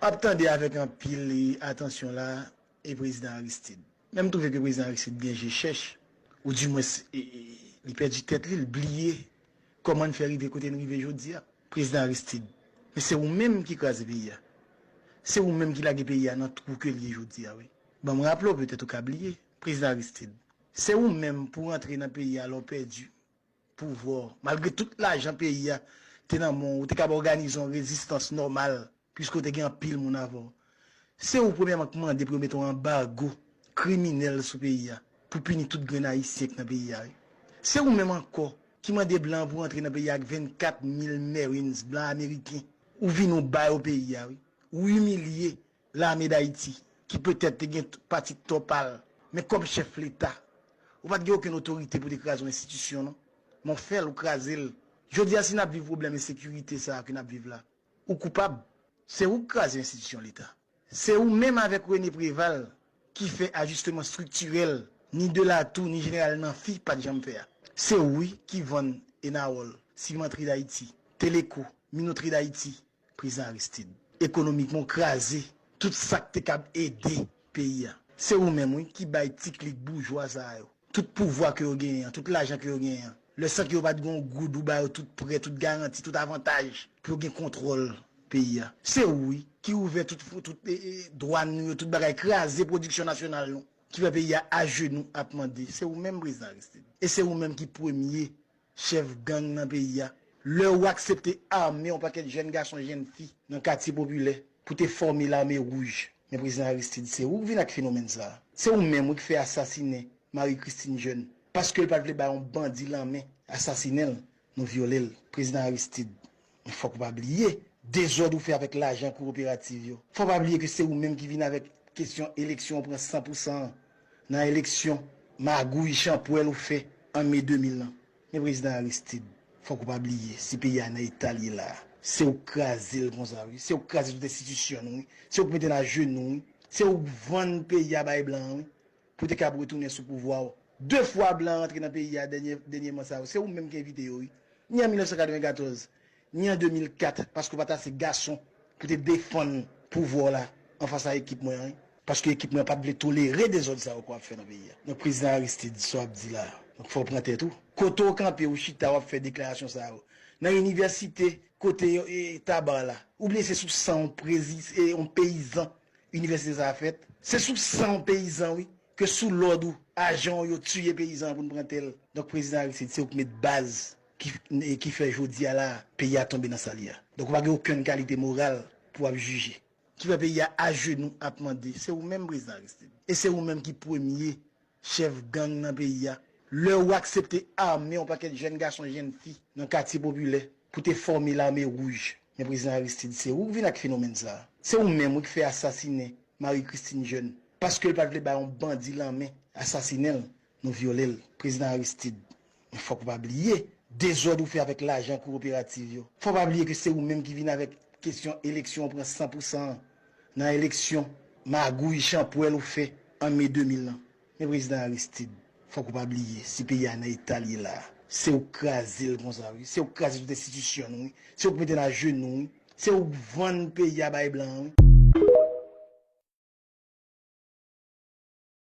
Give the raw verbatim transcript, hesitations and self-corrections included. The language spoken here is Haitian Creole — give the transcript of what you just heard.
ap tande avèk anpil atansyon la, e prezidan Aristide. Men m twouve ke prezidan Aristide gen je chèch, oudimwens, e, e, li pèdi tèt li, li bliye kòman n fè rive kote n rive jodi a. Prezidan Aristide, men se ou menm ki kraze peyi a. Se ou menm ki lage peyi a nan twou ke l ye jodi a, wi. Ban m raple w, petèt ou ka bliye, prezidan Aristide. Se ou menm pou rantre nan peyi a lè w pèdi pouvwa w. Malgre tout lajan peyi a te nan men w, ou te kab òganize yon rezistans nòmal, piske w te gen anpil moun avè w. Se ou premyèman ki mande pou yo mete yon anbago kriminèl sou peyi a, pou pini tout grenn Ayisyen k nan peyi a, wi. Se ou menm ankò ki mande blan pou rantre nan peyi a ak vennkat mil Marines blan ameriken. Ou vini w ba yo peyi a, wi. Ou imilye Lame Dayiti, ki petèt te gen t- pati tò pa l, men kòm chèf Leta, ou pa t gen okenn otorite pou te kraze yon enstitisyon, non. Men w fè l, ou kraze l. Jodi a, si n ap viv pwoblèm ensekirite sa a ke n ap viv la, ou koupab. Se ou k kraze enstitisyon Leta. Se ou menm avèk René Préval ki fè ajisteman estriktirèl, ni Delatou, ni Jeneral Namphy pa t janm fè a. Se ou, wi, ki vann Enawòl, Simantri Dayiti, Teleko, Minotri Dayiti, prezidan Aristide. Ekonomikman, w kraze tout sa k te kab ede peyi a. Se ou menm, wi, ki bay ti klik boujwa sa yo tout pouvwa ke yo genyen an, tout lajan ke yo genyen an. Lè sa ke yo pa t gen yon goud, ou ba yo tout prè, tout garanti, tout avantaj pou yo gen kontwòl peyi a. Se ou, wi, ki ouvè tout, fo- tout e, e, dwàn nou yo, tout bagay, kraze pwodiksyon nasyonal nou, ki fè peyi a ajenou ap mande. Se ou menm, prezidan Aristide. E se ou menm ki premye chèf gang nan peyi a. Lè ou aksepte ame yon pakèt jèn gason, jèn fi nan katye popilè pou te fòme Lame Wouj. Men prezidan Aristide, se ou k vin ak fenomèn sa a. Se ou menm, wi, ki fè asasinen Marie Christine Jeune. Paske l pa t vle bay yon bandi lanmen asasinen l, nou vyole l. Prezidan Aristide, fòk ou pa bliye dezòd ou fè avèk lajan kooperativ yo. Fòk pa bliye ke se ou menm ki vin avèk kesyon eleksyon ou pran san pou san an nan eleksyon magouy, chanpwèl ou fè an me de mil lan. Men prezidan Aristide, fòk ou pa bliye, si peyi a nan eta l ye la a, se ou k kraze l konsa, wi. Se ou k kraze tout enstitisyon nou, wi. Se ou k mete n ajenou, wi. Se ou k vann peyi a bay blan an, wi, pou te kab retounen sou pouvwa w. De fwa blan an rantre nan peyi a dènye, dènyèman sa yo, se ou menm ki envite yo, wi. Ni an mil nèf san katreven katòz, ni an de mil kat, paske w pa t ase gason pou te defann pouvwa w la anfas a ekip mwen an, wi. Paske ekip mwen an pa t vle tolere dezòd sa yo ke w ap fè nan peyi a. Donk, prezidan Aristide, sa w ap di la a, donk, fò w pran tèt ou. Kote w kanpe, ou chita, w ap fè deklarasyon sa yo. Nan inivèsite, kote, e, Taba la, ou bliye se sou san yon prezi-, e, yon peyizan inivèsite sa a fèt. Se sou san yon peyizan, wi, ke sou lòd ou, ajan w yo tiye peyizan an pou n pran tè l. Donk, prezidan Aristide, se ou k met baz ki, e, ki fè jodi a la a, peyi a tonbe nan sa l ye a. Donk, ou pa gen okenn kalite moral pou w ap jije. Ki fè peyi a ajenou ap mande, se ou menm, prezidan Aristide. E se ou menm ki premye chèf gang nan peyi a. Lè ou aksepte ame yon pakèt jèn gason, jèn fi nan katye popilè pou te fòme Lame Wouj. Men prezidan Aristide, se ou k vin ak fenomèn sa a. Se ou menm, wi, ki fè asasinen Marie Christine Jeune. Paske l pa t vle bay yon bandi lanmen asasinen l, nou vyole l. Prezidan Aristide, fòk ou pa bliye dezòd ou fè avèk lajan kooperativ yo. Fòk pa bliye ke se ou menm ki vin avèk kesyon eleksyon ou pran san pou san an nan eleksyon magouy, chanpwèl ou fè an me de mil lan. Men prezidan Aristide, fòk ou pa bliye, si peyi a nan eta l ye la a, se ou k kraze l konsa, wi. Se ou k kraze tout enstitisyon nou, wi. Se ou k mete n ajenou, wi. Se ou k vann peyi a bay blan an, wi.